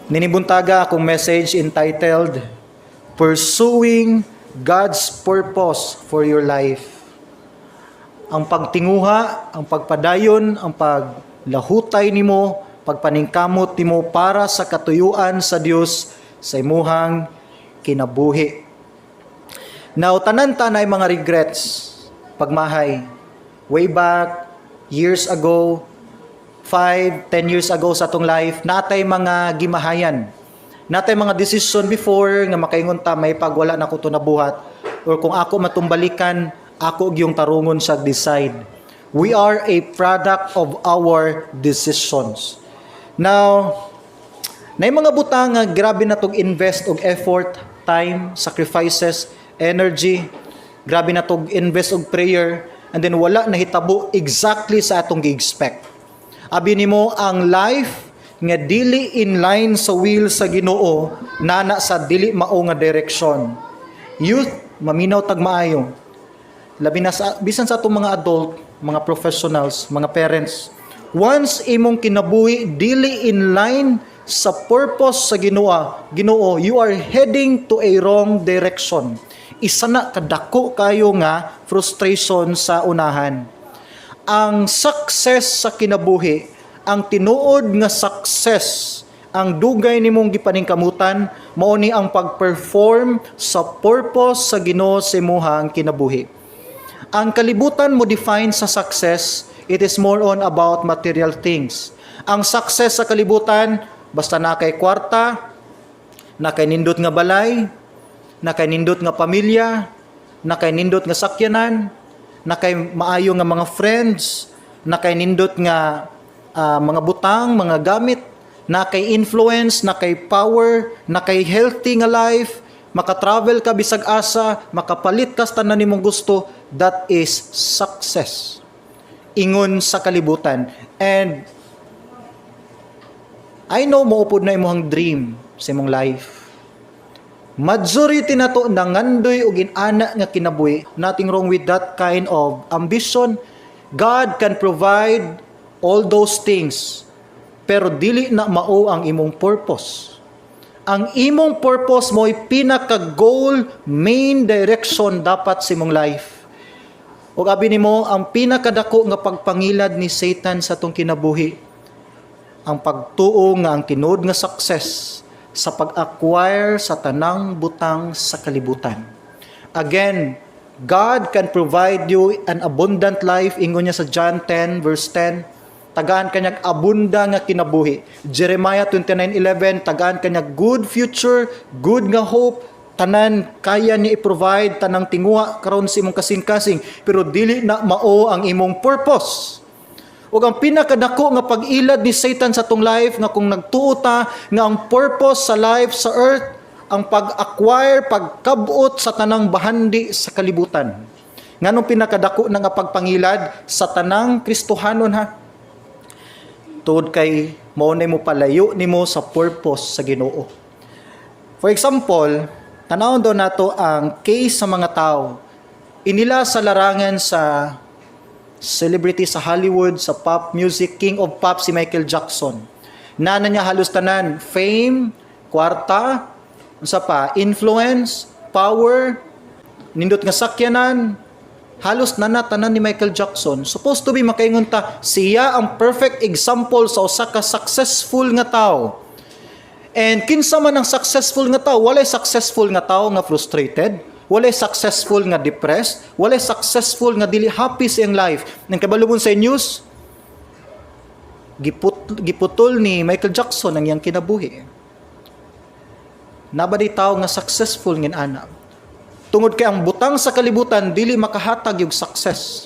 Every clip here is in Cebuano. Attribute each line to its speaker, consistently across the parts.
Speaker 1: Niining buntaga, akong message entitled "Pursuing God's Purpose for Your Life." Ang pagtinguha, ang pagpadayon, ang paglahutay nimo, pagpaningkamot nimo para sa katuyuan sa Dios sa imuhang kinabuhi. Now, tanan ta naay mga regrets, pagmahay. Way back, years ago, 5, 10 years ago sa atong life, naa tay mga gimahayan. Naa tay mga decision before nga makaingon ta, "Maypag wala nako to nabuhat," or "Kung ako matumbalikan, ako gyung tarungon sa decide." We are a product of our decisions. Now, naay mga butang nga grabe na tog invest og effort, time, sacrifices, energy, grabe na tog invest og prayer, and then wala nahitabo exactly sa atong gi-expect. Abi nimo, ang life nga dili in line sa will sa Ginoo, nana sa dili mao nga direction. Youth, maminaw tag maayo. Labi na sa bisan sa atong mga adult, mga professionals, mga parents. Once imong kinabuhi dili in line sa purpose sa Ginoo, you are heading to a wrong direction. Isa na kadako kayo nga frustration sa unahan. Ang success sa kinabuhi, ang tinuod nga success, ang dugay nimong gipaningkamutan, mao ni ang pag-perform sa purpose sa Ginoo sa imuhang kinabuhi. Ang kalibutan mo define sa success, it is more on about material things. Ang success sa kalibutan, basta naa kay kwarta, naa kay nindot nga balay, naa kay nindot nga pamilya, naa kay nindot nga sakyanan, naa kay maayo nga mga friends, naa kay nindot nga mga butang, mga gamit, naa kay influence, naa kay power, naa kay healthy nga life, maka-travel ka bisag asa, makapalit ka sa tanan nimong gusto, that is success. Ingon sa kalibutan. And I know mao pud na imong dream sa imong life. Majority nato nangandoy og inana nga kinabuhi. Nothing wrong with that kind of ambition. God can provide all those things. Pero dili na mao ang imong purpose. Ang imong purpose mo'y pinaka-goal, main direction dapat sa imong life. Ug abi nimo, ang pinakadako nga pagpangilad ni Satan sa atong kinabuhi, ang pagtuo nga ang tinuod nga success sa pag-acquire sa tanang butang sa kalibutan. Again, God can provide you an abundant life. Ingon niya sa John 10 verse 10, tagaan ka niya abunda nga kinabuhi. Jeremiah 29:11, tagaan ka niya good future, good nga hope, tanan kaya niya i-provide, tanang tinguha karon sa imong kasing-kasing, pero dili na mao ang imong purpose. Ug ang pinakadako nga pag-ilad ni Satan sa atong life nga kung nagtuo ta nga ang purpose sa life sa earth ang pag-acquire, pagkabot sa tanang bahandi sa kalibutan. Nganong pinakadako na nga pagpangilad sa tanang Kristohanon, ha? Tungod kay mao na mo palayo nimo sa purpose sa Ginoo. For example, tanawon daw nato ang case sa mga tao. Inila sa larangan sa celebrity sa Hollywood, sa pop music, king of pop si Michael Jackson. Naa na niya halos tanan, fame, kwarta, unsa pa, influence, power, nindot nga sakyanan, halos naa na tanan ni Michael Jackson. Supposed to be makaingon ta, siya ang perfect example sa usa ka successful nga tao. And kinsa man ang successful nga tao? Walay successful nga tao nga frustrated, walay successful nga depressed, walay successful nga dili happy sa iyang life. Nang kabalo mo sa news, giputol ni Michael Jackson ang iyang kinabuhi. Naa ba diay tao nga successful ngin ana? Tungod kay ang butang sa kalibutan dili makahatag yung success.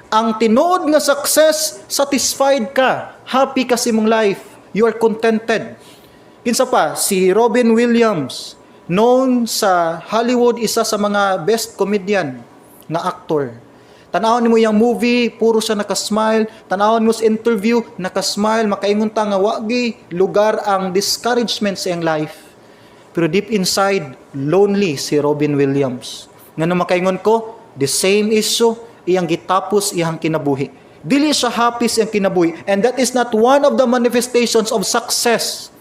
Speaker 1: Ang tinuod nga success, satisfied ka, happy ka sa imong life, you are contented. Kinsa pa, si Robin Williams, known sa Hollywood, isa sa mga best comedian nga actor. Tanawon nimo yung movie, puro siya nakasmile. Tanawon mo sa interview, nakasmile, makaingon ta nga wa gyuy lugar ang discouragement sa iyang life. Pero deep inside, lonely si Robin Williams. Ngano makaingon ko? The same issue, iyang gitapos iyang kinabuhi. Dili siya happy sa iyang kinabuhi. And that is not one of the manifestations of success.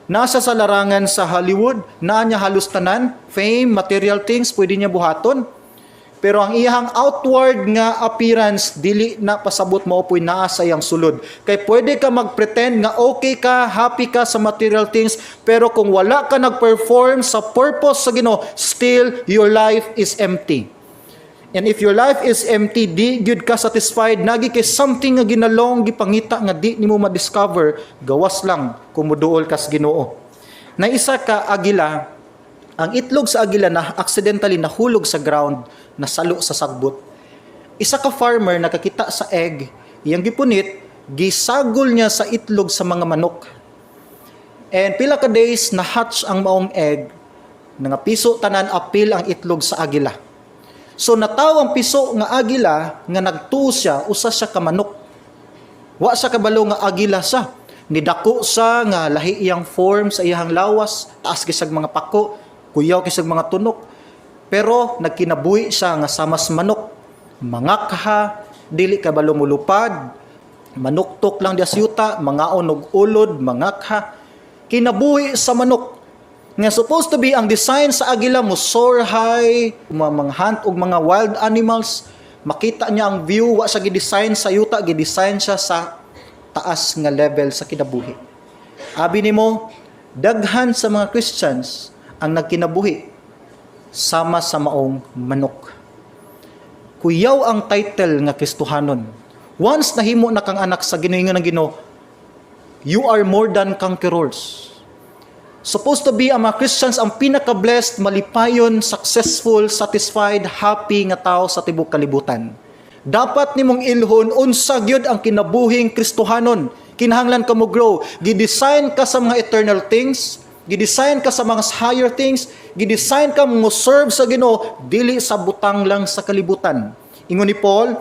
Speaker 1: Nasa sa larangan sa Hollywood, naa niya halos tanan, fame, material things, pwede niya buhaton. Pero ang iyang outward nga appearance dili na pasabot mao po'y naa sa iyang sulod. Kay pwede ka magpretend nga okay ka, happy ka sa material things, pero kung wala ka nag-perform sa purpose sa Ginoo, still your life is empty. And if your life is empty, di gyud ka satisfied, naa gyud kay something nga ginalong, gipangita nga di nimo ma-discover, gawas lang kung muduol ka sa Ginoo. Na isa ka agila, ang itlog sa agila na accidentally nahulog sa ground, nasalo sa sagbot. Isa ka farmer nakakita sa egg, iyang gipunit, gisagol niya sa itlog sa mga manok. And pila ka days na hatch ang maong egg, nga piso tanan apil ang itlog sa agila. So nataw ang piso nga agila nga nagtuo siya, usa siya ka manok. Wa siya kabalo nga agila siya. Nidako siya nga lahi iyang form sa iyang lawas, taas kisag mga pako, kuyaw kisag mga tunok. Pero nagkinabuhi siya nga samas manok. Mangakha, dili kabalo mulupad, manuktok lang diya sa yuta, mangaon og ulod, mangakha. Kinabuhi sa manok. Nga supposed to be ang design sa agila mo soar high, mga hunt og mga wild animals, makita niya ang view, wa siya gi-design sa yuta, gi-design siya sa taas nga level sa kinabuhi. Abi nimo, daghan sa mga Christians ang nagkinabuhi sama sa maong manok. Kuyaw ang title nga Kristohanon. Once nahimo na kang anak sa Ginoo ng Ginoo, you are more than conquerors. Supposed to be ang mga Christians ang pinaka-blessed, malipayon, successful, satisfied, happy nga tao sa tibok kalibutan. Dapat nimong ilhon unsa gyud ang kinabuhing Kristohanon. Kinahanglan ka mo grow. Gi-design ka sa mga eternal things, gi-design ka sa mga higher things, gi-design ka mo serve sa Ginoo dili sa butang lang sa kalibutan. Ingon ni Paul,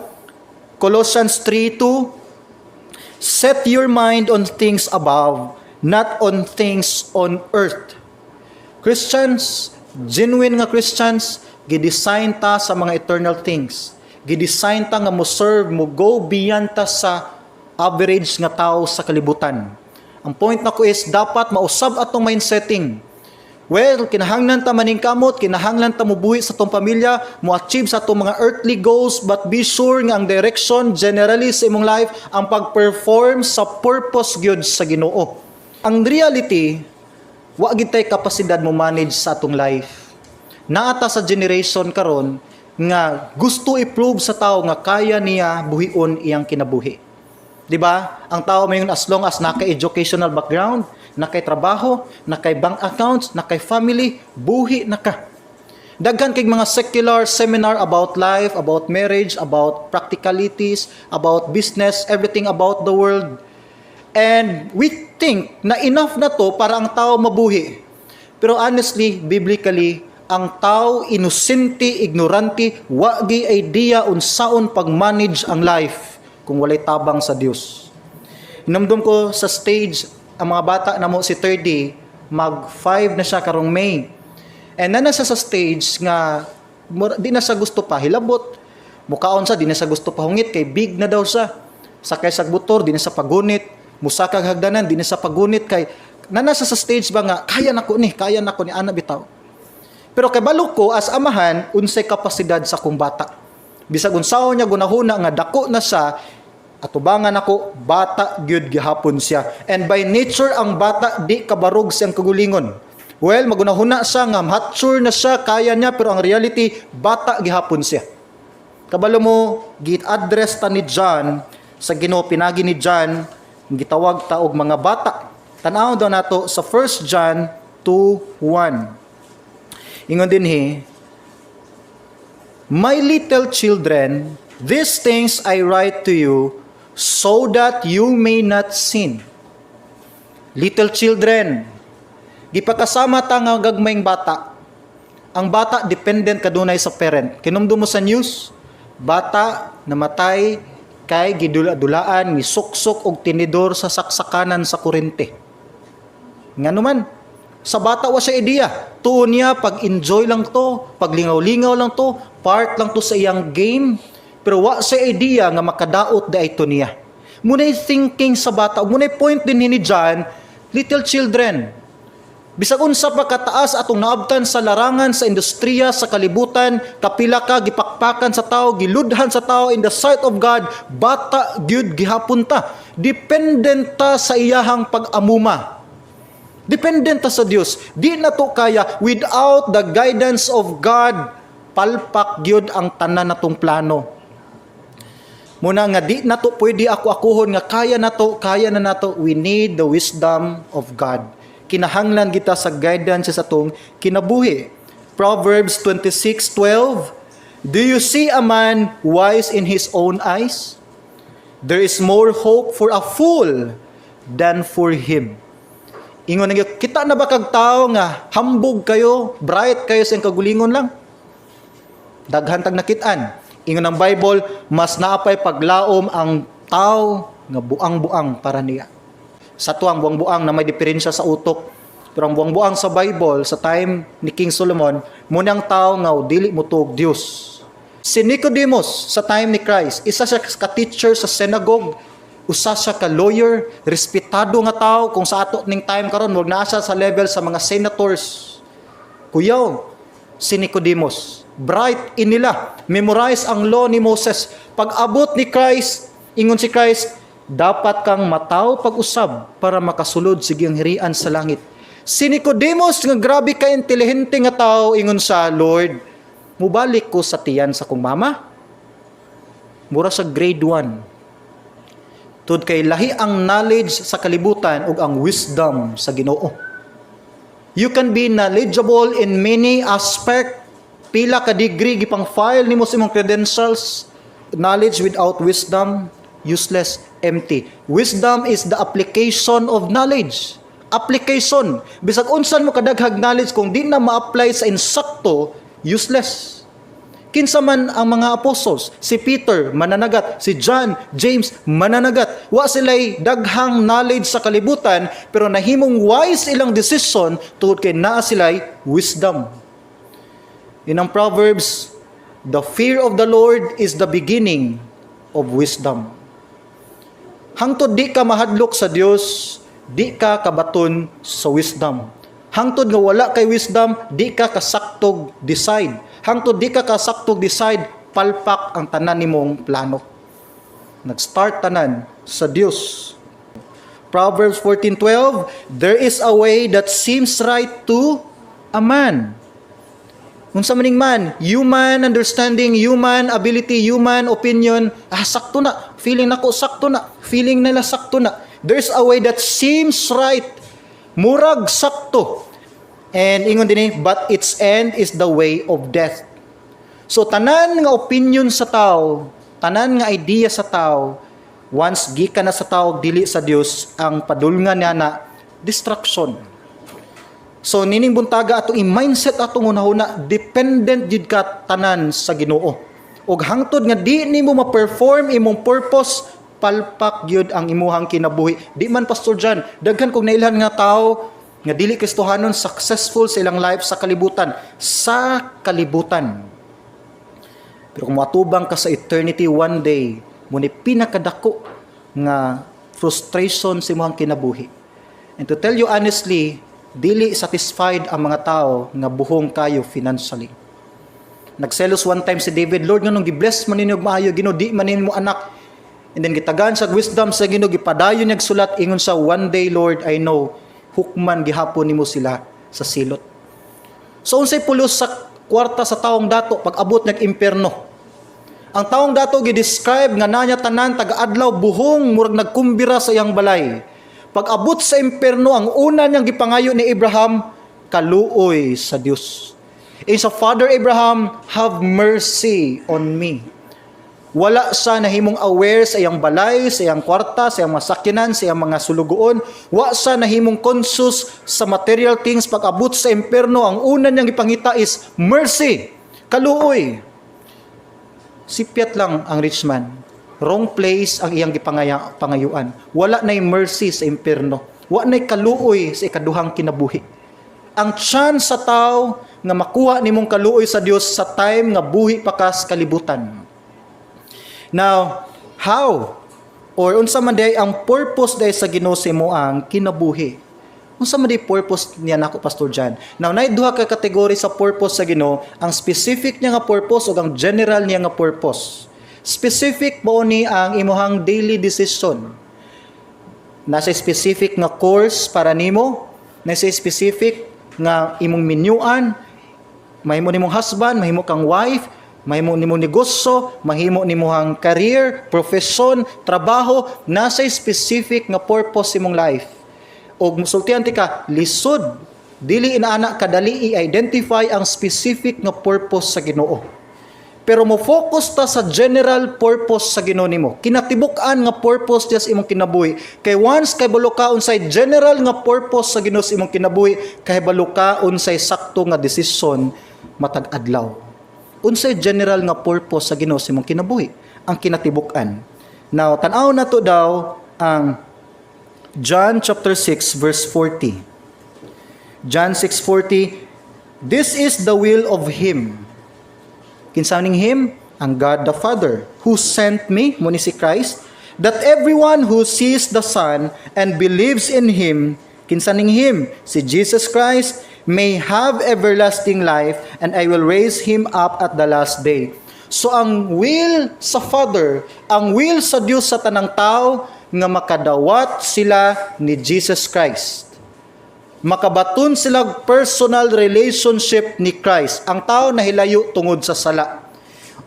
Speaker 1: Colossians 3:2, "Set your mind on things above, not on things on earth." Christians, genuine nga Christians, gidesign ta sa mga eternal things. Gidesign ta nga mo serve, mo go beyond ta sa average nga tao sa kalibutan. Ang point nako is dapat mausab atong mindsetting. Well, kinahanglan ta maningkamot, kinahanglan ta mubuhi sa atong pamilya, mo achieve sa atong mga earthly goals, but be sure nga ang direction generally sa imong life ang pag-perform sa purpose gyud sa Ginoo. Ang reality, wa gid tay kapasidad mo manage sa atong life. Naa ta sa generation karon nga gusto i-prove sa tao nga kaya niya buhion iyang kinabuhi. 'Di ba? Ang tao mayon, as long as naka educational background, nakay trabaho, nakay bank accounts, nakay family, buhi na ka. Daghan kay mga secular seminar about life, about marriage, about practicalities, about business, everything about the world. And we think na enough na to para ang tao mabuhi. Pero honestly, biblically, ang tao inosente, ignorante, wa gyuy idea unsaon pag-manage ang life kung walay tabang sa Dios. Hinumdum ko sa stage ang mga bata namo, si 30, mag 5 na siya karong May. And na nasa sa stage nga di na siya gusto pa hilabot. Mukaon sa di na siya gusto pahungit kay big na daw siya. Sakay sa motor, di na siya pagunit. Musakag hagdanan, di na siya pagunit kay na nasa sa stage ba nga kaya nako ni ana bitaw. Pero kabalo ko as amahan unsay kapasidad sa akong bata. Bisag unsaon niya gunahuna nga dako na siya, atubangan ako, bata gyud gihapon siya. And by nature, ang bata di kabarog siyang kagulingon. Well, magunahuna siya nga mature na siya, kaya niya, pero ang reality, bata gihapon siya. Kabalo mo, git-address ta ni John sa Ginoo, pinagi ni John, gitawag ta og mga bata. Tan-aw daw nato sa 1 John 2:1. Ingon dinhi, "My little children, these things I write to you so that you may not sin." Little children, gipakasama ta nga gagmayng bata. Ang bata dependent kadunay sa parent. Kinumdum mo sa news, bata namatay kay gidula-dulaan ni suksok og tinidor sa saksakanan sa kurente. Ngano man, sa bata wa siya idea. Tuo niya pag-enjoy lang to, paglingaw-lingaw lang to, part lang to sa iyang game. Pero wa siya idea nga makadaot da ito niya. Muna'y thinking sa bata. Muna'y point din ni John, little children. Bisag unsa pa kataas atong naabtan sa larangan, sa industriya, sa kalibutan, kapila ka gipakpakan sa tao, giludhan sa tao, in the sight of God, bata gyud gihapon ta. Dependent ta sa iyahang pag-amuma. Dependent ta sa Dios. Di na to kaya without the guidance of God, palpak gyud ang tanan natong plano. Muna nga di nato pwede ako akuhon nga kaya nato, kaya na nato. We need the wisdom of God. Kinahanglan kita sa guidance sa atong kinabuhi. Proverbs 26:12. "Do you see a man wise in his own eyes? There is more hope for a fool than for him." Ingon nga kita na ba kag tao nga hambog kayo, bright kayo sa iyang kagulingon lang? Daghan tag nakit-an. Ingon ang Bible, mas naapay paglaom ang tao nga buang-buang para niya. Sa tuang buang-buang na may diferensya sa utok. Pero ang buang-buang sa Bible, sa time ni King Solomon, munang tao nga dili mo tuog Dios. Si Nicodemus sa time ni Christ, isa siya ka teacher sa synagogue, usa siya ka lawyer, respetado nga tao. Kung sa ato ning time karon, murag naa siya sa level sa mga senators. Kuyaw si Nicodemus. Bright inila, memorize ang law ni Moses. Pag-abot ni Christ, ingon si Christ, "Dapat kang mataw pag-usab para makasulod sa gingharian sa langit." Si Nicodemus nga grabe ka intelihente nga tao, ingon sa, "Lord, mubalik ko sa tiyan sa kong mama?" Mura sa grade 1. Tud kay lahi ang knowledge sa kalibutan ug ang wisdom sa Ginoo. You can be knowledgeable in many aspect. Pila ka degree gipang file nimo sa imong credentials. Knowledge without wisdom, useless, empty. Wisdom is the application of knowledge. Application. Bisag unsan mo kadaghag knowledge, kung di na ma-apply sa insakto, useless. Kinsa man ang mga apostles? Si Peter, mananagat. Si John, James, mananagat. Wa sila'y daghang knowledge sa kalibutan, pero nahimong wise ilang decision tungod kay naa sila'y wisdom. In ang Proverbs, "The fear of the Lord is the beginning of wisdom." Hangtod di ka mahadlok sa Dios, di ka kabaton sa wisdom. Hangtod nga wala kay wisdom, di ka kasaktog decide. Hangtod di ka kasaktog decide, palpak ang tanan nimong plano. Nag-start tanan sa Dios. Proverbs 14:12, "There is a way that seems right to a man." Unsa maning man? Human understanding, human ability, human opinion. Ah, sakto na. Feeling nako sakto na. Feeling nila sakto na. There's a way that seems right. Murag sakto. And ingon din eh, "But its end is the way of death." So tanan nga opinion sa tao, tanan nga idea sa tao, once gikan na sa tao, dili sa Dios, ang padulngan niya na destruction. So nining buntaga, atong i-mindset atong hunahuna, dependent jud ka tanan sa Ginoo. Ug hangtod nga di nimo ma-perform imong purpose, palpak gyud ang imuhang kinabuhi. Di man, Pastor John, daghan kog nailhan nga tao nga dili Kristohanon, successful sa ilang life sa kalibutan, sa kalibutan. Pero kung moatubang ka sa eternity one day, mo ni pinakadako nga frustration sa imong kinabuhi. And to tell you honestly, dili satisfied ang mga tao nga buhong kayo financially. Nagselos one time si David, "Lord, nganong gi-bless man ninyo og maayo, Ginoo, di man ninyo mo anak?" And then gitagaan sa wisdom sa Ginoo, gipadayon niya sulat, ingon sa, "One day, Lord, I know, hukman gihapon nimo sila sa silot." So unsay pulos sa kwarta sa taong dato pag abot nag impierno? Ang taong dato gi-describe nga nanya tanan, taga-adlaw buhong, murag nagkumbira sa iyang balay. Pag abot sa impierno, ang una niyang gipangayo ni Abraham, kaluoy sa Dios. In sa, "Father Abraham, have mercy on me." Wala sa nahimong aware sa iyang balay, sa iyang kwarta, sa iyang masakyanan, sa iyang mga sulugoon. Wa sa nahimong conscious sa material things. Pag abot sa impierno, ang una niyang ipangita is mercy, kaluoy. Sipyat lang ang rich man. Wrong place ang iyang gipangayuan. Wala na'y mercy sa impierno. Wa na'y kaluoy sa ikaduhang kinabuhi. Ang chance sa tao nga makuha nimong kaluoy sa Dios, sa time nga buhi pa ka sa kalibutan. Now, how or unsa man diay ang purpose diay sa Ginoo sa imo ang kinabuhi? Unsa man di purpose niya nako, Pastor John? Now, naay duha ka kategory sa purpose sa Ginoo, ang specific niya nga purpose ug ang general niya nga purpose. Specific mao ni ang imuhang daily decision. Nasa specific nga course para nimo, nasa specific nga imong minyuan, mahimo nimong husband, mahimo kang wife, mahimo nimong negosyo, mahimo nimohang career, profession, trabaho, nasa specific nga purpose imong life. Og musultian ti ka, lisod dili inaana kadali i-identify ang specific nga purpose sa Ginoo. Pero mo focus ta sa general purpose sa Ginoo nimo. Kinatibuk-an nga purpose niya sa imong kinabuhi. Kay once kahibalo ka unsay general nga purpose sa Ginoo sa imong kinabuhi, kahibalo ka unsay sakto nga desisyon matag adlaw. Unsay general nga purpose sa Ginoo sa imong kinabuhi? Ang kinatibuk-an. Now, tan-aw na to daw ang John chapter 6 verse 40. John 6:40. "This is the will of him." Kinsa ning him? Ang God the Father who sent me, mao ni si Christ, "that everyone who sees the Son and believes in him," kinsa ning him? Si Jesus Christ, "may have everlasting life, and I will raise him up at the last day." So ang will sa Father, ang will sa Dios sa tanang tao nga makadawat sila ni Jesus Christ, makabaton sila personal relationship ni Christ. Ang tao nahilayo tungod sa sala.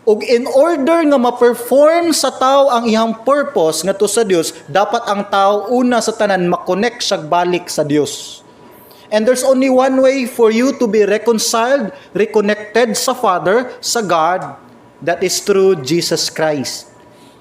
Speaker 1: Ug in order nga ma-perform sa tao ang iyang purpose ngadto sa Dios, dapat ang tao una sa tanan ma-connect siya balik sa Dios. And there's only one way for you to be reconciled, reconnected sa Father, sa God, that is through Jesus Christ.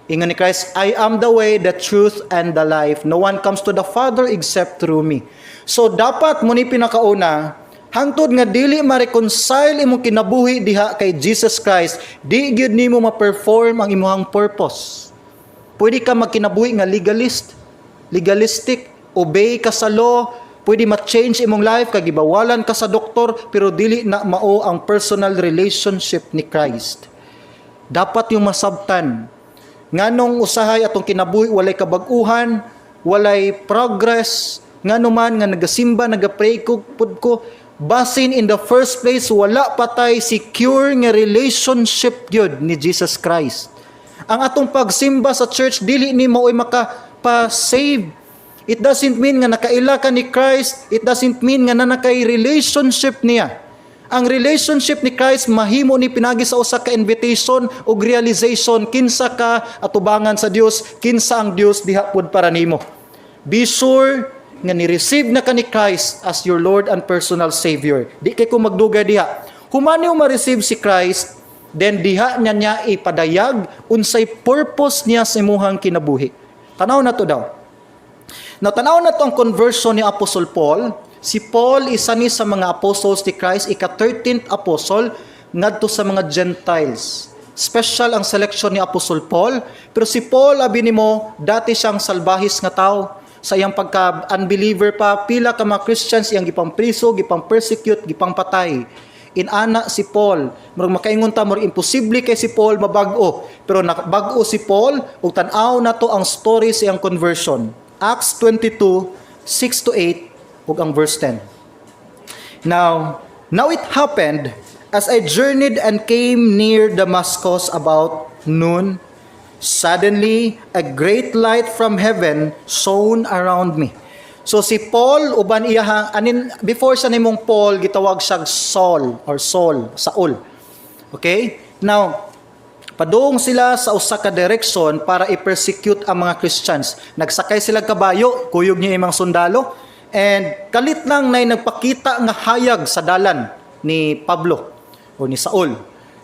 Speaker 1: Ingon ni Christ, "I am the way, the truth, and the life. No one comes to the Father except through me." So dapat mao ni pinakauna, hangtod nga dili ma-reconcile imong kinabuhi diha kay Jesus Christ, di gyud nimo ma-perform ang imong purpose. Pwede ka magkinabuhi nga legalist, legalistic, obey ka sa law, pwede ma-change imong life kag gibawalan ka sa doktor, pero dili na mao ang personal relationship ni Christ. Dapat yung masabtan nganong usahay atong kinabuhi walay kabag-uhan, walay progress, ngano man nga nagasimba, nagapray ko pud ko, basin in the first place wala pa tay secure nga relationship gyud ni Jesus Christ. Ang atong pagsimba sa church dili ni mao'y maka-pa-save. It doesn't mean nga nakaila ka ni Christ. It doesn't mean nga naa kay relationship niya. Ang relationship ni Christ mahimo ni pinagi sa usa ka invitation ug realization kinsa ka atubangan sa Dios, kinsa ang Dios diha pud para nimo. Be sure nga ni-receive na ka ni Christ as your Lord and personal Savior. Di kay ko magdugay diha. Human nimo ma-receive si Christ, then diha niya niya ipadayag unsay purpose niya sa imuhang kinabuhi. Tanaw na to daw. Now, tanaw na to ang conversion ni Apostle Paul. Si Paul, isa ni sa mga apostles ni Christ, ika-13th apostle ngadto sa mga Gentiles. Special ang selection ni Apostle Paul. Pero si Paul, abi nimo, dati siyang salbahis nga tao. Sa iyang pagka-unbeliever pa, pila ka mga Christians iyang gipang-priso, gipang-persecute, gipang-patay. Inana si Paul. Murag makaingon ta, murag imposible kay si Paul mabag-o. Pero nakabag-o si Paul ug tan-aw nato ang story sa iyang conversion. Acts 22, 6 to 8 ug ang verse 10. Now it happened as I journeyed and came near Damascus about noon, suddenly a great light from heaven shone around me. So si Paul uban iya anin before sa nimong Paul, gitawag siya Saul or Saul, Saul. Okay? Now, padung sila sa usa ka direction para i-persecute ang mga Christians. Nagsakay sila kabayo, kuyog niya imang sundalo, and kalit lang nay nagpakita nga hayag sa dalan ni Pablo o ni Saul.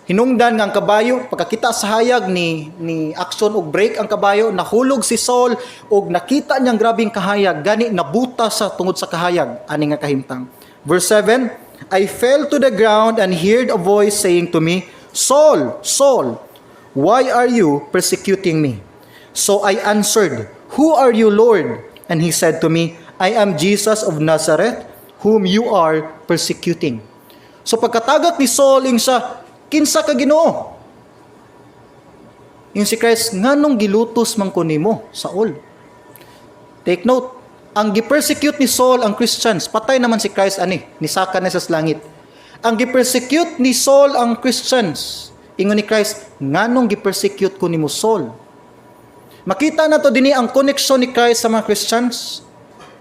Speaker 1: Hinungdan nga ang kabayo pagkakita sa hayag ni action og brake ang kabayo, nahulog si Saul og nakita niyang grabing kahayag, gani nabuta sa tungod sa kahayag ani nga kahimtang. Verse 7, "I fell to the ground and heard a voice saying to me, 'Saul, Saul, why are you persecuting me?' So I answered, 'Who are you, Lord?' And he said to me, 'I am Jesus of Nazareth, whom you are persecuting.'" So pagkatagak ni Saul, ingon siya, "Kinsa ka, Ginoo?" Ingon si Christ, "Nganong gilutos man ko nimo, Saul?" Take note, Ang gi-persecute ni Saul ang Christians, patay naman si Christ ani, nisaka na sa langit. Ang gi-persecute ni Saul ang Christians, ingon ni Christ, "Nganong gi-persecute ko nimo, Saul?" Makita na to dinhi ang connection ni Christ sa mga Christians,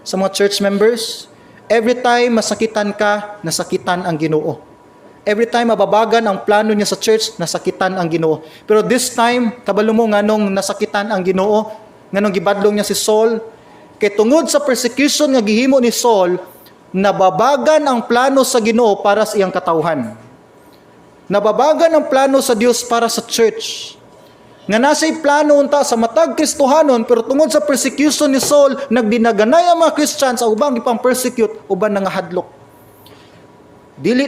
Speaker 1: sa mga church members. Every time masakitan ka, nasakitan ang Ginoo. Every time mababagan ang plano niya sa church, nasakitan ang Ginoo. Pero this time, kabalo mo nganong nasakitan ang Ginoo, nganong gibadlong niya si Saul? Kay tungod sa persecution nga gihimo ni Saul, nababagan ang plano sa Ginoo para sa iyang katawhan. Nababagan ang plano sa Dios para sa church. Nga nasa'y plano unta sa matag Kristohanon, pero tungod sa persecution ni Saul, nagdinaganay ang mga Christians sa ubang gipang persecute, uban nangahadlok. Dili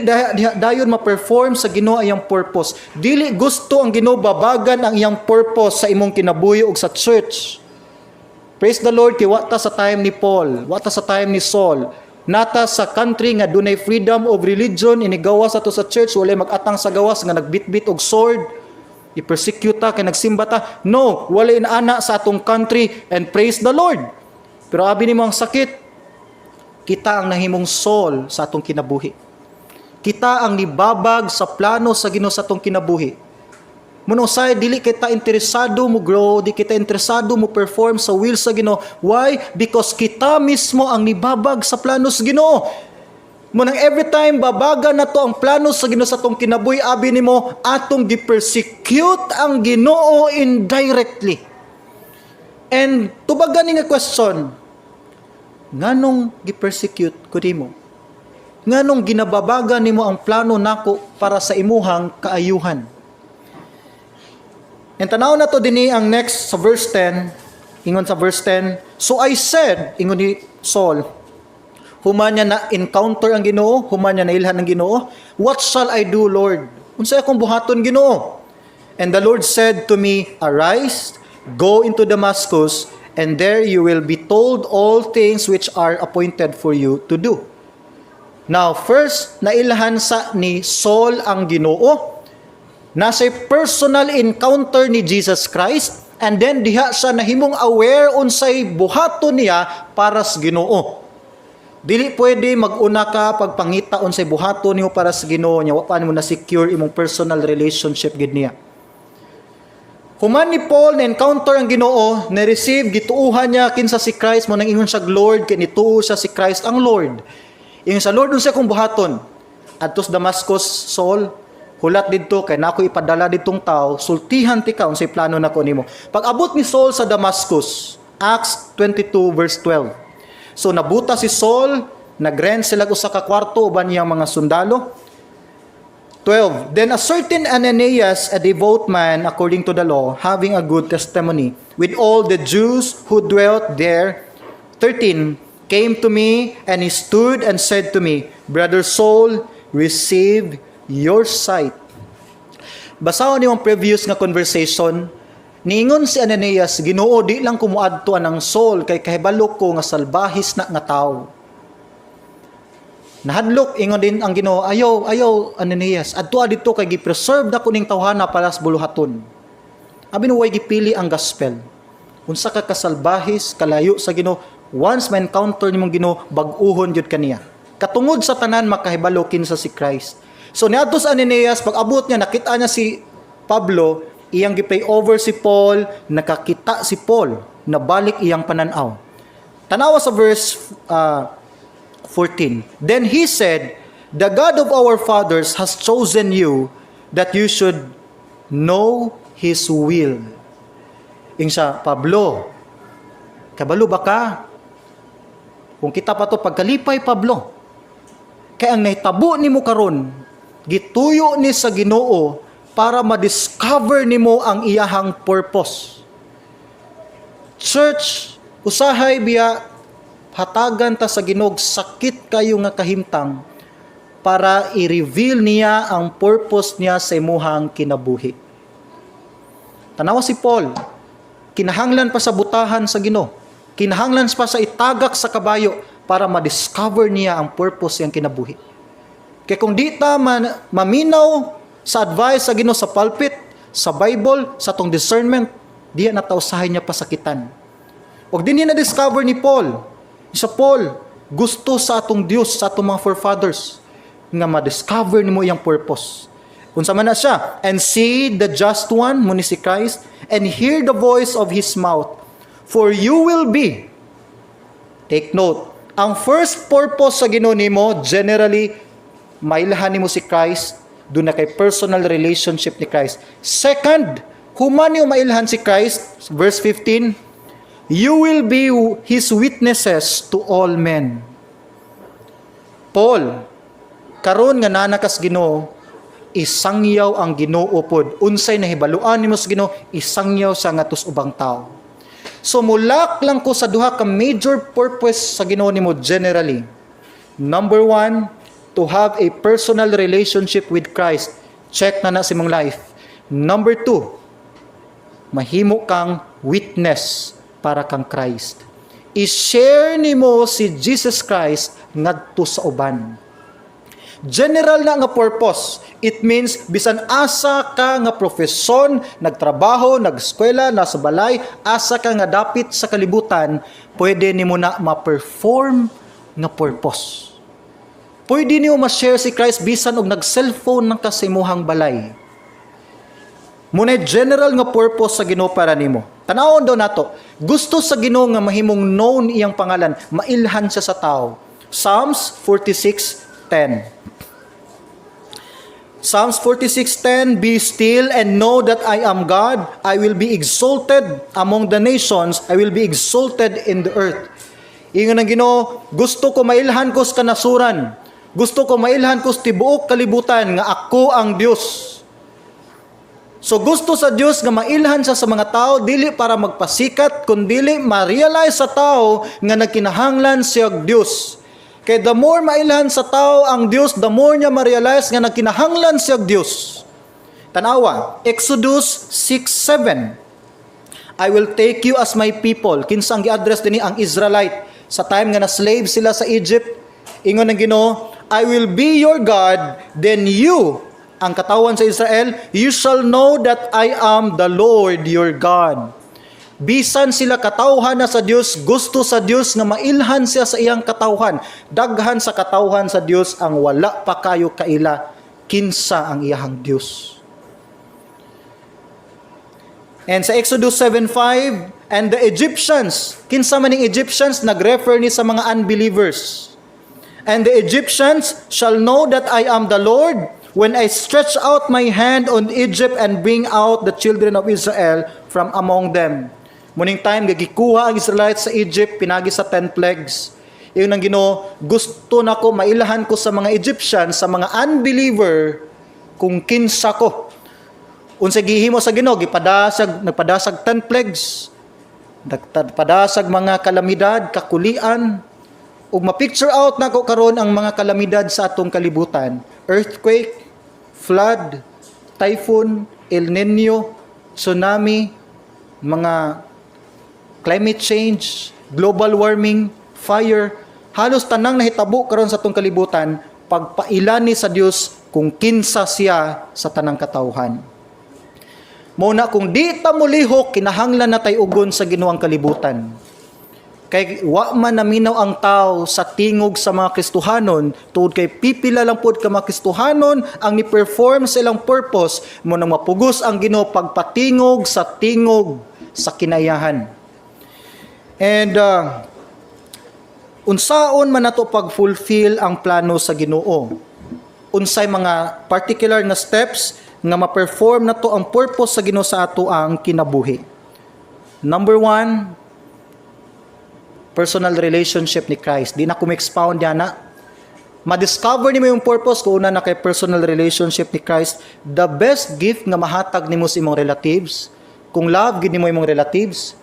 Speaker 1: dayon ma-perform sa Ginoo ang iyang purpose. Dili gusto ang Ginoo babagan ang iyang purpose sa imong kinabuhi ug sa church. Praise the Lord kay wa ta sa time ni Paul, wa ta sa time ni Saul. Naa ta sa country nga dunay freedom of religion, inigawas ato sa church, walay mag-atang sa gawas nga nagbitbit og sword, i-persecute ta kay nagsimba ta. No, walay inaana sa atong country and praise the Lord. Pero abi nimo ang sakit, kita ang nahimong Saul sa atong kinabuhi. Kita ang nibabag sa plano sa Ginoo sa atong kinabuhi. Mao nang dili kita interesado mo grow, di kita interesado mo perform sa will sa Ginoo. Why? Because kita mismo ang nibabag sa plano sa Ginoo. Mao nang every time babaga na to ang plano sa Ginoo sa atong kinabuhi, abi nimo atong gi-persecute ang Ginoo indirectly. And tubagan ni nga question, nganong gi-persecute ko nimo? Nganong ginababaga nimo ang plano nako para sa imuhang kaayuhan? And tanaw na to dinhi ang next sa verse 10, ingon sa verse 10, "So I said," ingon ni Saul, human niya na encounter ang Ginoo, human niya nailhan ang Ginoo, "What shall I do, Lord? Unsay akong buhaton, Ginoo?" "And the Lord said to me, 'Arise, go into Damascus, and there you will be told all things which are appointed for you to do.'" Now, first, nailhan sa ni Saul ang Ginoo. Nasa personal encounter ni Jesus Christ and then diha siya nahimong aware unsay buhaton niya para sa Ginoo. Dili pwede mag-una ka pagpangita unsay buhaton nimo para sa Ginoo niya wa pa nimo na secure imong personal relationship gid niya. Human ni Paul na encounter ang Ginoo, na receive gituuhan niya kinsa si Christ, mao nang ingon siya Lord kay nituo siya si Christ ang Lord. Ingon sa Lord, "Unsa akong buhaton?" "Adto sa Damascus, Saul, hulat didto kay nako ipadala ditong tao, sultihan tika unsay plano nako nimo." Pag abot ni Saul sa Damascus, Acts 22 verse 12. So nabuta si Saul, nagrent sila usa ka kwarto uban niyang mga sundalo. 12. "Then a certain Ananias, a devout man according to the law, having a good testimony with all the Jews who dwelt there, 13, came to me, and he stood and said to me, 'Brother Saul, receive your sight.'" Basahon niyo ang previous nga conversation. Niingon si Ananias, "Ginoo, di lang ko muadto anang Saul kay kahibalo ko nga salbahis na nga tawo." Nahadlok, ingon din ang Ginoo, "Ayaw, ayaw, Ananias, adto dito kay gi-preserve na ko ning tawhana para sa buluhaton." Abi no way gipili ang gospel. Unsa ka kasalbahis, kalayo sa Ginoo, once ma-encounter nimong Ginoo, bag-uhon jud kaniya. Katungod sa tanan makahibalo kinsa si Christ. So niadto sa Ananias, pag abot niya, nakita niya si Pablo, iyang gi-pray over si Paul, nakakita si Paul, nabalik iyang pananaw. Tanawa sa verse 14. "Then he said, 'The God of our fathers has chosen you that you should know His will.'" Ingon siya, "Pablo, kabalo ba ka?" Kung kita pa to pagkalipay, Pablo. Kay ang nahitabo nimo karon, gituyo ni sa Ginoo para ma-discover nimo ang iyahang purpose. Church, usahay biya hatagan ta sa Ginoo sakit kayo nga kahimtang para i-reveal niya ang purpose niya sa imuhang kinabuhi. Tanawa si Paul, kinahanglan pa sa butahan sa Ginoo. Kinahanglan pa sa itagak sa kabayo para ma-discover niya ang purpose niyang kinabuhi. Kaya kung di ta man, maminaw sa advice sa Ginoo sa pulpit, sa Bible, sa atong discernment, di na ta usahay niya pasakitan. Og di niya na-discover ni Paul. Sa Paul, gusto sa atong Dios, sa atong mga forefathers, nga ma-discover nimo iyang purpose. Unsa man na siya? "And see the just one," mao ni si Christ, "and hear the voice of his mouth. For you will be." Take note, ang first purpose sa Ginoo nimo, generally, mailhan nimo si Christ, duna kay personal relationship ni Christ. Second, human nimo mailhan si Christ, verse 15, "You will be His witnesses to all men." Paul, karon nga naa na kas Ginoo, isangyaw ang Ginoo pod. Unsay nahibaluan nimo sa Ginoo, isangyaw sa ngadto sa ubang tao. So mulak lang ko sa duha ka major purpose sa Ginoo nimo generally. Number one, to have a personal relationship with Christ. Check na na sa imong life. Number two, mahimo kang witness para kang Christ. I-share nimo si Jesus Christ ngadto sa uban. General na nga purpose. It means bisan asa ka nga profesion, nagtrabaho, nag-eskwela, nasa balay, asa ka nga dapit sa kalibutan, pwede nimo na ma-perform nga purpose. Pwede nimo ma-share si Christ bisan og nag-cellphone lang ka sa imuhang balay. Mao na general nga purpose sa Ginoo para nimo. Tanawon daw nato. Gusto sa Ginoo nga mahimong known iyang pangalan, mailhan siya sa tao. Psalms 46:10. Psalms 46:10, "Be still and know that I am God. I will be exalted among the nations. I will be exalted in the earth." Ingon ang Ginoo, gusto ko mailhan ko sa kanasuran. Gusto ko mailhan ko sa tibuok kalibutan nga ako ang Dios. So gusto sa Dios nga mailhan siya sa mga tao, dili para magpasikat, kundili ma-realize sa tao nga nagkinahanglan siya og Dios. Kay the more mailhan sa tao ang Dios, the more niya ma-realize nga nagkinahanglan siya og Dios. Tanawa, Exodus 6:7. "I will take you as my people." Kinsa ang gi-address dinhi? Ang Israelite. Sa time nga na slave sila sa Egypt, ingon ng Ginoo, "I will be your God, then you," ang katawhan sa Israel, "you shall know that I am the Lord your God." Bisan sila katawhan na sa Dios, gusto sa Dios nga mailhan siya sa iyang katawhan. Daghan sa katawhan sa Dios ang wala pa kayo kaila kinsa ang iyahang Dios. And sa Exodus 7:5, "And the Egyptians," kinsa man ning Egyptians? Nag-refer ni sa mga unbelievers. "And the Egyptians shall know that I am the Lord when I stretch out my hand on Egypt and bring out the children of Israel from among them." Mao ning time gikuha ang Israelites sa Egypt pinagi sa 10 plagues. Ingon ang Ginoo, gusto nako mailahan ko sa mga Egyptians, sa mga unbeliever, kung kinsa ko. Unsa gihimo sa Ginoo? Gipadasag, nagpadasag 10 plagues. Nagpadasag mga kalamidad, kakulian. Ug ma-picture out nako karon ang mga kalamidad sa atong kalibutan. Earthquake, flood, typhoon, El Nino, tsunami, mga climate change, global warming, fire, halos tanang nahitabo karon sa atong kalibutan, pagpailani sa Dios kung kinsa siya sa tanang katawhan. Mao na kung di ta molihok, kinahanglan na tay ugon sa Ginoo ang kalibutan. Kay wa man naminaw ang tao sa tingog sa mga Kristohanon tungod kay pipila lang pod ka mga Kristohanon ang ni-perform sa ilang purpose. Mao nang mapugos ang Ginoo pagpatingog sa tingog sa kinayahan. And unsaon man nato pag-fulfill ang plano sa Ginoo? Unsay mga particular nga steps nga ma-perform nato ang purpose sa Ginoo sa ato ang kinabuhi? Number one, personal relationship ni Christ. Di na ko expound yan na. Ma-discover nimo yung purpose kung una na kay personal relationship ni Christ. The best gift nga mahatag nimo sa imong relatives, kung love gid nimo imong relatives,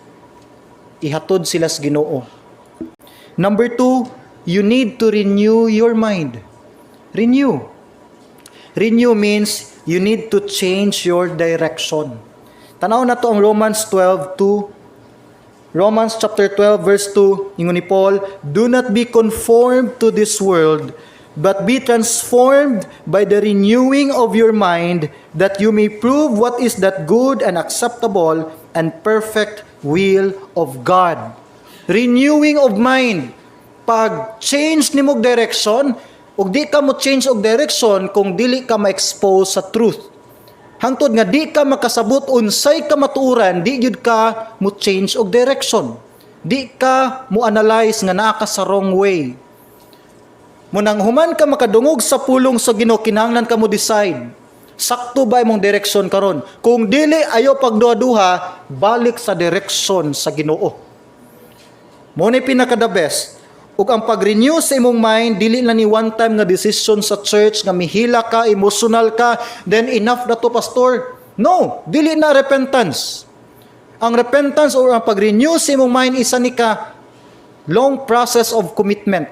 Speaker 1: ihatod sila sa Ginoo. Number two, you need to renew your mind. Renew. Renew means you need to change your direction. Tanaw nato ang Romans 12:2. Romans chapter 12 verse 2, ingon ni Paul, "Do not be conformed to this world, but be transformed by the renewing of your mind, that you may prove what is that good and acceptable and perfect will of God." Renewing of mind. Pag change nimo og direction, ug di ka mo change og direction kung dili ka ma-expose sa truth. Hangtod nga di ka makasabot unsay kamatuoran, di gyud ka mo change og direction. Di ka mo analyze nga naa ka sa wrong way. Munang human ka makadungog sa pulong sa Ginoo, kinahanglan ka mo decide. Sakto ba imong direksyon karon? Kung dili, ayo pagduha-duha, balik sa direksyon sa Ginoo. Mo ni pinaka the best. Ug ang pag-renew sa imong mind, dili na ni one time nga decision sa church nga mihila ka, emotional ka, then enough na to, Pastor. No, dili na repentance. Ang repentance or ang pag-renew sa imong mind, isa ni ka long process of commitment.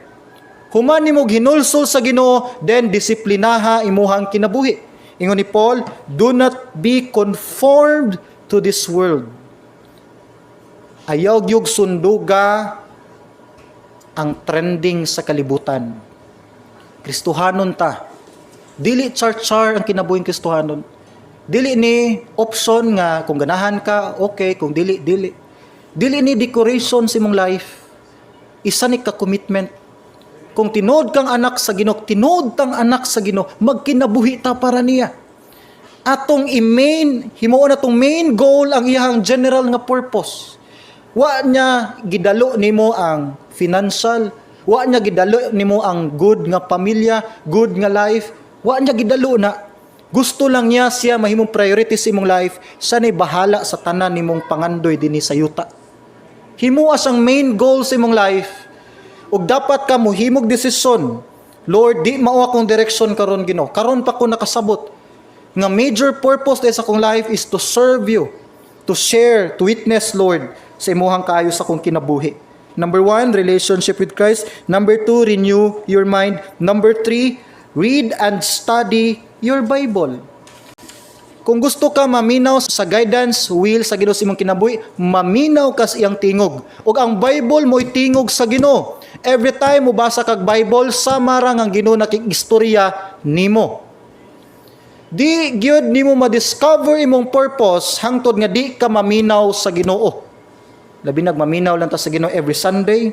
Speaker 1: Human nimo hinulsol sa Ginoo, then disiplinaha imuhang kinabuhi. Ingon ni Paul, "Do not be conformed to this world." Ayaw gyud sunduga ang trending sa kalibutan. Kristohanon ta. Dili char-char ang kinabuhing Kristohanon. Dili ni option nga kung ganahan ka, okay, kung dili, dili. Dili ni decoration sa imong life. Isa ni ka commitment. Kung tinuod kang anak sa Ginoo, tinuod tang anak sa Ginoo, magkinabuhi ta para niya. Atong i-main, himuon atong main goal ang iyang general nga purpose. Wa niya gidalo nimo ang financial, wa niya gidalo nimo ang good nga pamilya, good nga life, wa niya gidalo na. Gusto lang niya siya mahimong priority sa imong life, siya nay bahala sa tanan nimong pangandoy dinhi sa yuta. Himoa siyang main goal sa imong life. Ug dapat ka mohimog desisyon. Lord, di mao akong direksyon karon, Ginoo. Karon pa ko nakasabot nga major purpose sa akong life is to serve you, to share, to witness, Lord, sa imuhang kaayo sa akong kinabuhi. Number one, relationship with Christ. Number two, renew your mind. Number three, read and study your Bible. Kung gusto ka maminaw sa guidance, will sa Ginoo sa imong kinabuhi, maminaw ka sa iyang tingog. Ug ang Bible mo'y tingog sa Ginoo. Every time mo basa kag Bible, sama ra ang Ginoo nakig-istorya nimo. Di gyud nimo ma-discover imong purpose hangtod nga di ka maminaw sa Ginoo. Labi nag maminaw lang ta sa Ginoo every Sunday.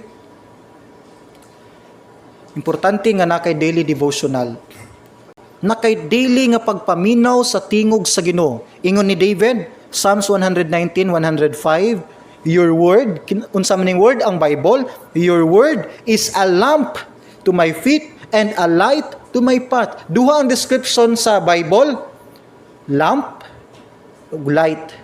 Speaker 1: Importante nga naa kay daily devotional. Na kay daily nga pagpaminaw sa tingog sa Ginoo. Ingon ni David, Psalms 119, 105, "Your word," unsa man ning word? Ang Bible, "Your word is a lamp to my feet and a light to my path." Duha ang description sa Bible, lamp ug light.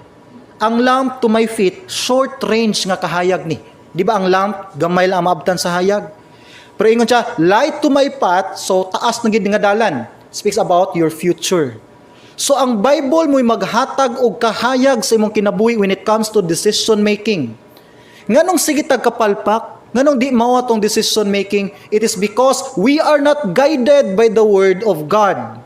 Speaker 1: Ang lamp to my feet, short range nga kahayag ni. Di ba ang lamp, gamay lang ang maabtan sa hayag? Pero ingon siya, light to my path, so taas na gid nga dalan. Speaks about your future. So ang Bible mo'y maghatag og kahayag sa imong kinabuhi when it comes to decision making. Nganong sige tag kapalpak? Nganong di mao atong decision making? It is because we are not guided by the word of God.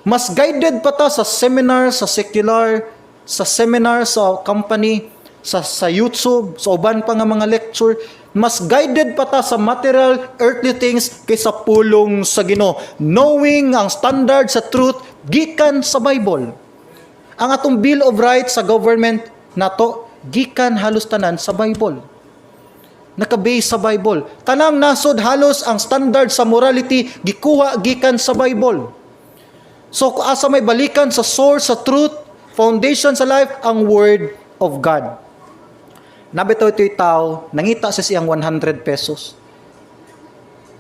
Speaker 1: Mas guided pa ta sa seminar, sa secular, sa seminar sa company, sa YouTube, sa uban pa nga mga lecture, mas guided pa ta sa material earthly things kaysa pulong sa Ginoo. Knowing ang standard sa truth gikan sa Bible. Ang atong Bill of Rights sa government nato gikan halos tanan sa Bible. Naka-base sa Bible. Tanang nasod halos ang standard sa morality gikuha gikan sa Bible. So kung asa may balikan sa source sa truth, foundation sa life, ang Word of God. Nabitaw ito'y tao, nangita sa siyang 100 pesos.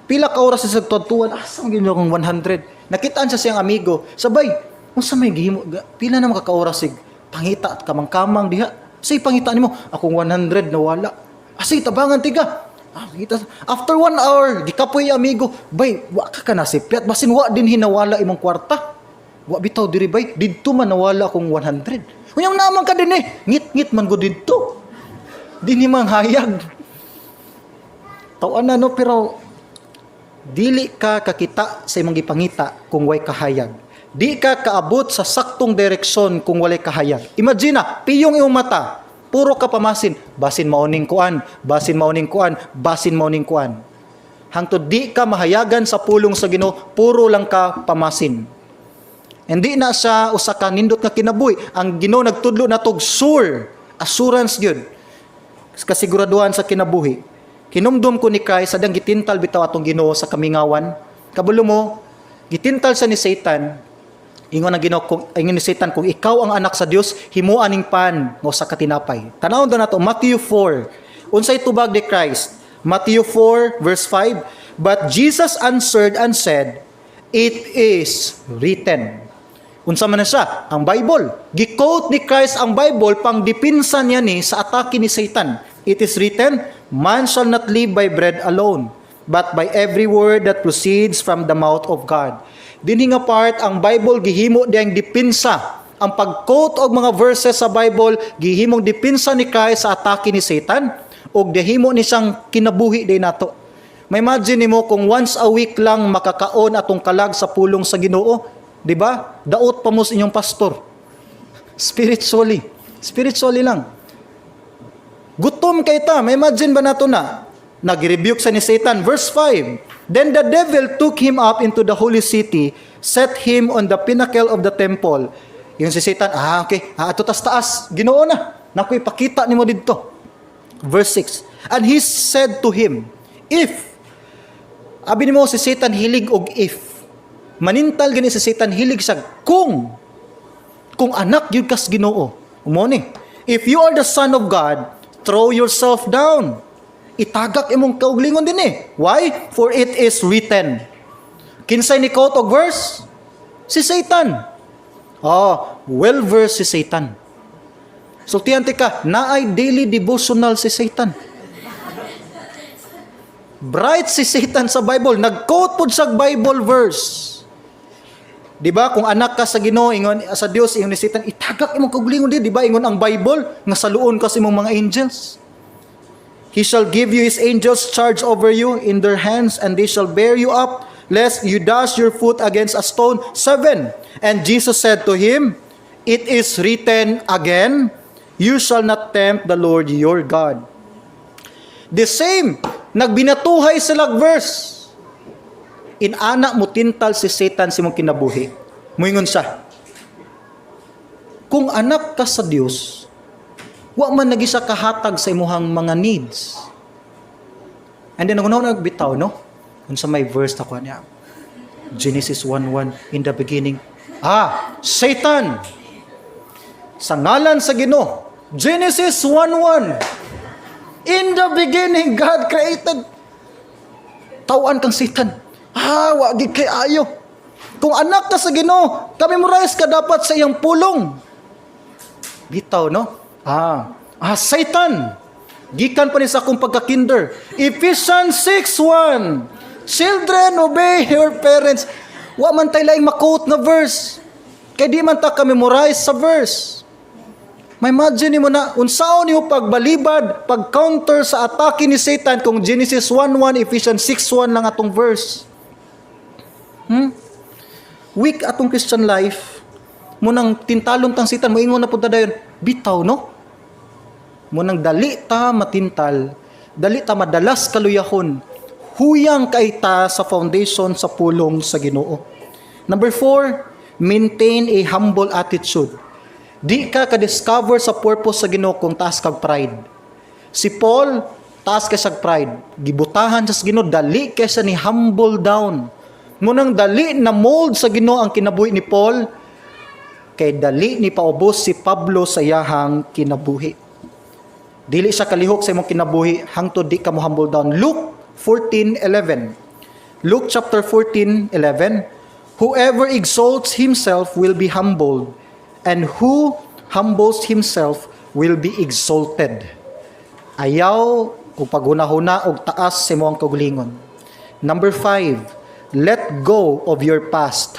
Speaker 1: Pila ka oras sa tuwan, asa man gyud akong 100? Nakitaan sa siyang amigo, sabay, unsa may gihimo? Pila na ka oras sig pangita at kamang-kamang diha. Say pangita nimo, akong 100 nawala. Asay tabangan tiga. Ah, kita. After one hour, gikapoy amigo, "Bay, wa ka nasipyat, basin wa din hinawala imong kwarta." "Wa bitaw diri, bay, didto man nawala akong 100." "Unya naman ka din eh, ngit-ngit man gud didto." Di ni man hayag. Tawan na no, pero dili ka kakita sa imong gipangita kung way kahayag. Di ka kaabot sa saktong direksyon kung walay kahayag. Imagine na, piyong imong mata, puro ka pamasin, basin mauning kuan, basin mauning kuan, basin mauning kuan. Hangtod di ka mahayagan sa pulong sa Ginoo, puro lang ka pamasin. Hindi na siya usa ka nindot nga kinabuhi. Ang Ginoo nagtudlo natog sure, assurance gyud. Kasiguraduhan sa kinabuhi. Hinumdum ko ni Christ, sadang gitintal bitaw atong Ginoo sa kamingawan. Kabalo mo, gitintal siya ni Satan. Ingon ang Ginoo kung ingon ni Satan, "Kung ikaw ang anak sa Dios, himoa ning pan nga usa ka tinapay." Tan-awon nato Matthew 4. Unsay tubag ni Christ? Matthew 4 verse 5, "But Jesus answered and said, 'It is written.'" Unsa man na siya? Ang Bible. Gi-quote ni Christ ang Bible pang dipinsa niya ni sa atake ni Satan. "It is written, 'Man shall not live by bread alone, but by every word that proceeds from the mouth of God.'" Dinhi nga part, ang Bible gihimo diyang dipinsa. Ang pag-quote og mga verses sa Bible gihimong dipinsa ni Christ sa atake ni Satan ug gihimo ni siyang kinabuhi day nato. Ma-imagine nimo kung once a week lang makakaon atong kalag sa pulong sa Ginoo, di ba? Daot pa mo sa inyong pastor. Spiritually. Spiritually lang. Gutom kay ta. Ma-imagine ba nato na? Nag-rebuke sa ni Satan. Verse 5. "Then the devil took him up into the holy city, set him on the pinnacle of the temple." Yung si Satan, "Ah, okay, ah, ato tas taas, Ginoo na. Naku, ipakita nimo didto." Verse 6. "And he said to him, 'If,'" Abi nimo si Satan hilig og "if." Manintal gani si Satan, hilig sa "kung." "Kung anak gyud kas Ginoo." Umo ni. "If you are the Son of God, throw yourself down." Itagak imong kauglingon din eh. "Why? For it is written." Kinsay ni quote og verse? Si Satan. Oh, well versed si Satan. Sultihan tika, naay daily devotional si Satan. Bright si Satan sa Bible. Nag-quote pod sa Bible verse. Di ba? "Kung anak ka sa Ginoo," ingon sa Dios, ingon ni Satan, "itagak imong kaugalingon di, di ba? Ingon ang Bible nga saluon ka sa imong mga angels. He shall give you his angels charge over you in their hands, and they shall bear you up, lest you dash your foot against a stone." 7. "And Jesus said to him, 'It is written again, you shall not tempt the Lord your God.'" The same, nagbinatuhay sila verse. Inana mo tintal si Satan sa imong kinabuhi. Muingon siya, "Kung anak ka sa Dios, wa man lagi siya kahatag sa imuhang mga needs." And then, ang nagbitaw, no? Unsa may verse na kuha niya? Genesis 1:1, in the beginning. Ah, Satan! Sa ngalan sa Ginoo. Genesis 1:1. In the beginning, God created. Tawan kang Satan. "Ah, wa gid kay ayo. Kung anak ka sa Ginoo, ka-memorize ka dapat sa iyang pulong." Bitaw, no? Ah, Satan. Gikan pa ni sa akong pagka-kinder. Ephesians 6:1. "Children, obey your parents." Wa man tay laing ma-quote na verse. Kay di man ta ka-memorize sa verse. Ma-imagine mo na unsaon nimo pagbalibad, pag-counter sa atake ni Satan kung Genesis 1:1, Ephesians 6:1 lang atong verse. Weak atong Christian life. Munang tintalon tang Satan, moingon na punta dayon. Bitaw, no? Munang dali ta matintal, dali ta madalas kaluyahon. Huyang kay ta sa foundation sa pulong sa Ginoo. Number 4, maintain a humble attitude. Di ka ka-discover sa purpose sa Ginoo kung taas kag pride. Si Paul, taas kay sa pride. Gibutahan sa Ginoo, dali kaysa ni humble down. Munang dali na mold sa Ginoo ang kinabuhi ni Paul, kay dali ni paubos si Pablo sa iyahang kinabuhi. Dili siya kalihok sa imong kinabuhi hangtod di ka mo humble down. Luke 14:11. Luke chapter 14:11. "Whoever exalts himself will be humbled, and who humbles himself will be exalted. Ayaw og paghuna-huna og taas sa imong kaugalingon. Number 5, let go of your past.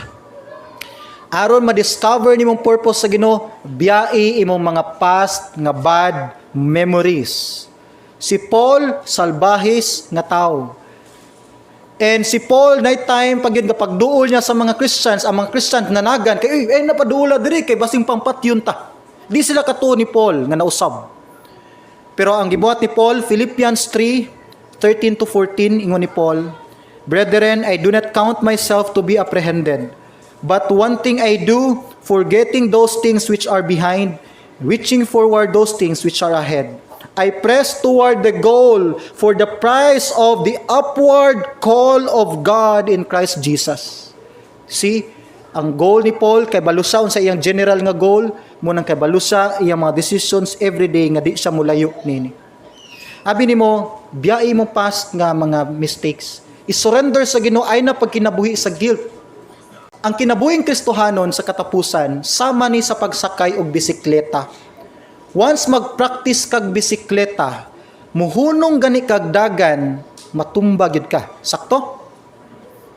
Speaker 1: Aron ma-discover nimong purpose sa Ginoo, biyai imong mga past nga bad memories. Si Paul, salbahis nga tao. And si Paul, night time, pag yun, kapag duol niya sa mga Christians, ang mga Christians nanagan, kay, "Uy, eh, napaduola diri, kay basing pangpatyon ta." Di sila katuo ni Paul nga nausab. Pero ang gibuhat ni Paul, Philippians 3, 13 to 14, ingon ni Paul, "Brethren, I do not count myself to be apprehended. But one thing I do, forgetting those things which are behind, reaching forward those things which are ahead. I "I press toward the goal for the prize of the upward call of God in Christ Jesus." See, ang goal ni Paul kay balusa sa iyang general nga goal, mao nang kay balusa iyang mga decisions every day nga di siya mulayo nini. Abi nimo, biyai mo past nga mga mistakes. I-surrender sa Ginoo ay na pagkinabuhi sa guilt. Ang kinabuhing Kristohanon sa katapusan, sama ni sa pagsakay og bisikleta. Once mag-practice kag bisikleta, muhunong gani kag dagan, matumba gyud ka. Sakto?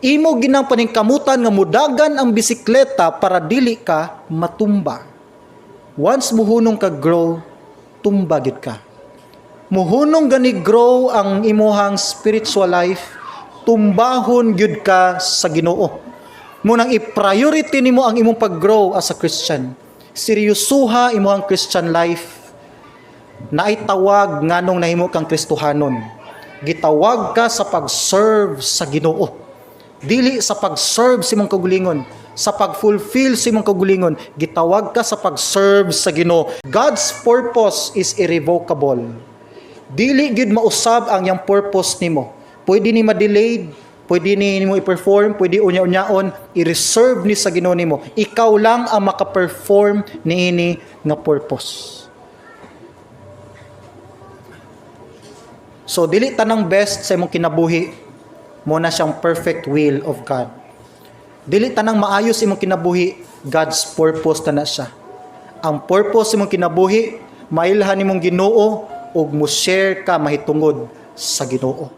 Speaker 1: Imo ginang paningkamutan nga mudagan ang bisikleta para dili ka matumba. Once muhunong ka grow, tumba gyud ka. Muhunong gani grow ang imuhang spiritual life, tumbahon gyud ka sa Ginoo. Mao nang i-priority nimo ang imong pag-grow as a Christian. Seryosuha imong Christian life. Naay tawag nganong nahimo kang Kristohanon. Gitawag ka sa pag-serve sa Ginoo. Dili sa pag-serve sa imong kaugalingon, sa pag-fulfill sa imong kaugalingon, gitawag ka sa pag-serve sa Ginoo. God's purpose is irrevocable. Dili gyud mausab ang iyang purpose nimo. Pwede ni ma-delayed, pwede ni nimo i-perform, pwede unya-unyaon, i-reserve ni sa Ginoo nimo. Ikaw lang ang maka-perform niini nga purpose. So dili tanang best sa imong kinabuhi mao na siyang perfect will of God. Dili tanang maayo sa imong kinabuhi, God's purpose na na siya. Ang purpose sa imong kinabuhi, mailhan nimong Ginoo ug mo share ka mahitungod sa Ginoo.